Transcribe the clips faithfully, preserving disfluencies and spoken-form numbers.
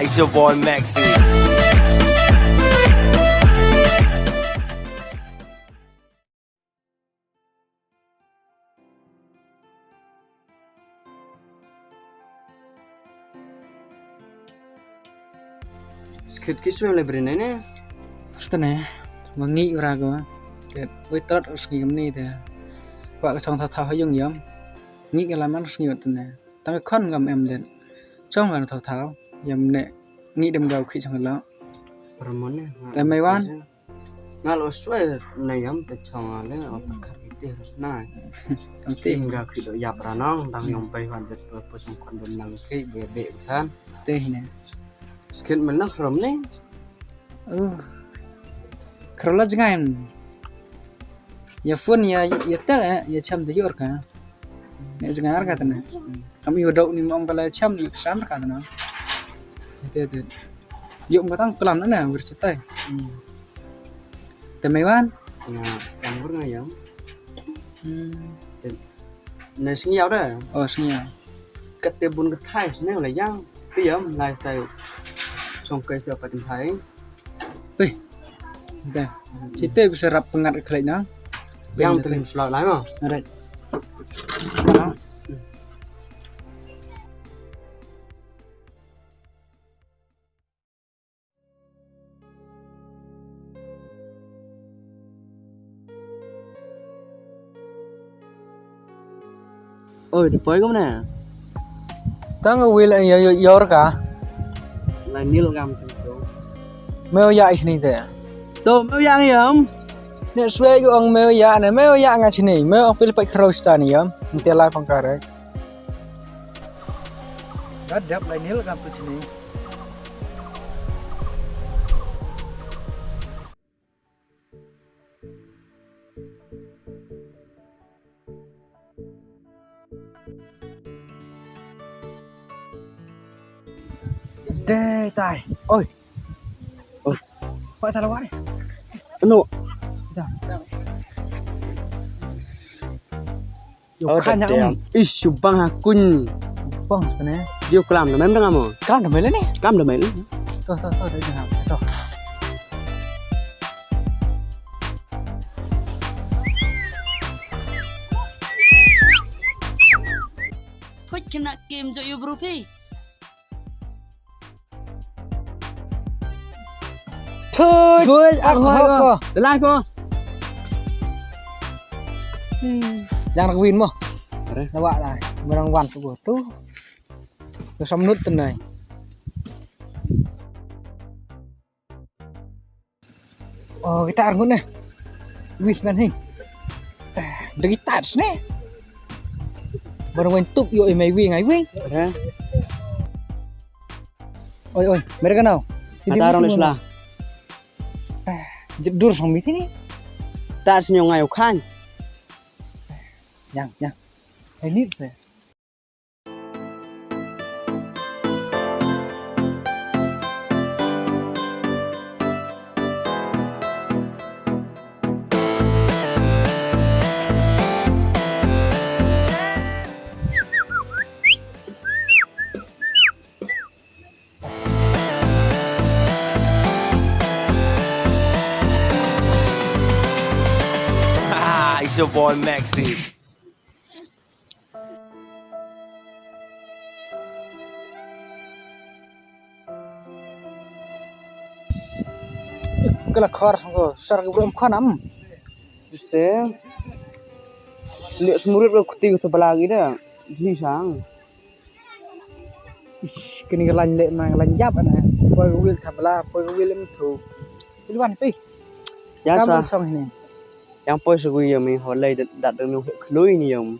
It's your boy Maxi. Skit ki swem le brin ne. Stane, ma ngi ura go. Te, wei trat us ngi kam ni te. Wa ka chong tha tha ha yung yam. Ngi ka laman us ngi wat ne. Tang ka khon ngam em den. Chong ka thaw thaw, yam ne, ngi dem gaw khi chong la. Ramon ne, nga Te mai wan? Nga lo swe na yam te chong le, o ta khar ite ras na. Am te. Ngi ga khi do yap ra nong, dang yong pai wan te swe po chong khon dem nang khi, be be san. Te hi ne. Skit men nang ram ne. Uh. Khrola jngai. Ya phone ya, ya tak, eh, ya cham da yor ka. Ne jngai ar ka tane. Kam yu dau ni mong kala cham ni sam ka tane. Te, te. Yu ka tang klam na, wir chetai. Hmm. Te mai wan? Ya, yang bur nga yam. Hmm. Te, na sing yau da? Oh, sing yau. Kat te bun ka thai, sne la yang. Te yam, lai thai. Chong kai sa pa tin thai. Pei. Da. Chite bisa rap pengat khlek na. Yang Pei, trin pei. Flow lai mo. Alright. Sana. Oi, da poi ko mane? Tang ka wil ya, ya, yor ka. Lai nil kam tu. Meo ya isni te. To, meo ya ngam. Ne swe ko ong meo ya ne, meo ya nga chini, meo ong pil pai khro sta ni yam. Nte lai pang kare. Ga dep lai nil kam tu chini. Dei, tai. Oi. Oi. Pak, salah wari. Anu. Dah. Yo, oh, kanya dah, um. Ish, bang hakun. Bang, sana. Dio klam da mem dang amo. Klam da mele ni? Klam da mele. Toh, toh, toh, dah jangan. Toh. Thoi kena kim jo yo bro phi. Thoi, thoi, ak ak hoi hoi ko. Ko. Dalai ko. Hmm. Yang nak win mo. Are. Nawa lah. Merang wan tu ko. Tu. Ko samnut tenai. Oh, kita arngut ne. Wis nan hing. Eh, da kita ne. Baru main tup yo, eh, mai wing, ai wing. Oi, oi, mereka nau. Ada orang Islam. Eh, dur song biti ni. Tar senyong ayo khan. Yang, yang. Ini se. It's your boy Maxi. Kala khar ko, sar ko bro khana am. Iste. Sliak smurit ko kuti ko bala gi da. Ji sang. Ish, kini ka lain le ma lain yap ana. Poi ka wil tha bala, poi ka wil em thu. Pilwan pi. Ya kam sa. Chong hini. Yang poi sa gui yam i ho lai dat, dat dang nu khlui ni yam.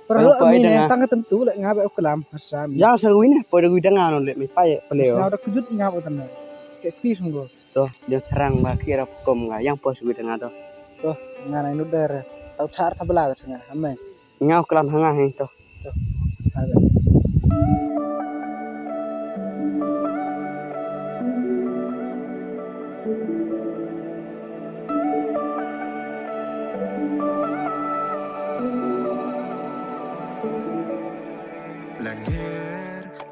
Pero lo mi ne tang ka tentu le nga ba u klam pasam. Ya sa gui ne, poi da gui dang ano le mi pai pale. Sa da kujut nga ba u tang. Ke ti sunggo. To, dia serang ba kira kom nga, yang poi sa gui dang ado. To, nga na inu der. Tau char tha bala ka sanga, amen. Nga u klam hanga heng to. To, amen. Langer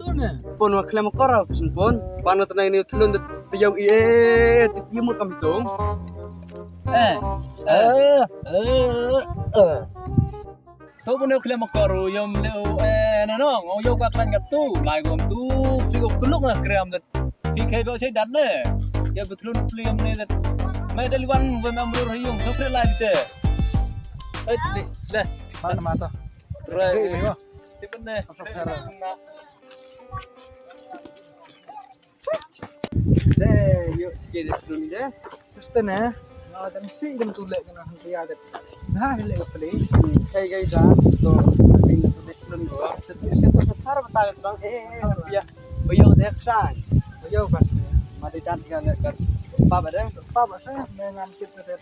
tu ne. Pon wa khlem kor, pon. Ban na tnai ni thlun de piyau i, eh, ti mut kam tu. Eh. Eh, eh, eh. To pun u khlem kor, yom le u, eh, na no, ngau yoh ka klan ka tu, lai gom tu, si ko kuluk na krem de. Hi khei ba sei dat ne. Ya betul pli am ne dat. Mai dali wan we mam rur hayung, so kre lai te. Eh, ni, deh. Mana mata. Rai. Rai, rai. Tipen ne. Deh, yo, sige deh, betul ni deh. Terus te ne. Na, dan si dan tu le kena hang dia deh. Nah, le pli. Kai kai da. To, bin tu deh, betul ni deh. Terus se to, thar bata dang, eh, eh, eh, biar. Bayo deh, sang. Bayo pas. Mati dan kan, kan. Pa ba deh? Pa ba sa, me ngam kit deh.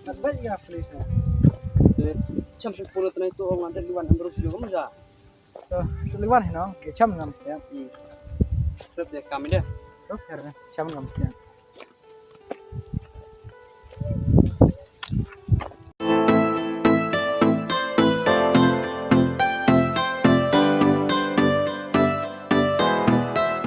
Kat baik ya, please. Cham su pura tnai tu, ong ante liwan ambrus juga masa. To, su liwan hi no, ke cham ngam siap. Hmm. Terus deh, kami deh. Terus, cham ngam siap.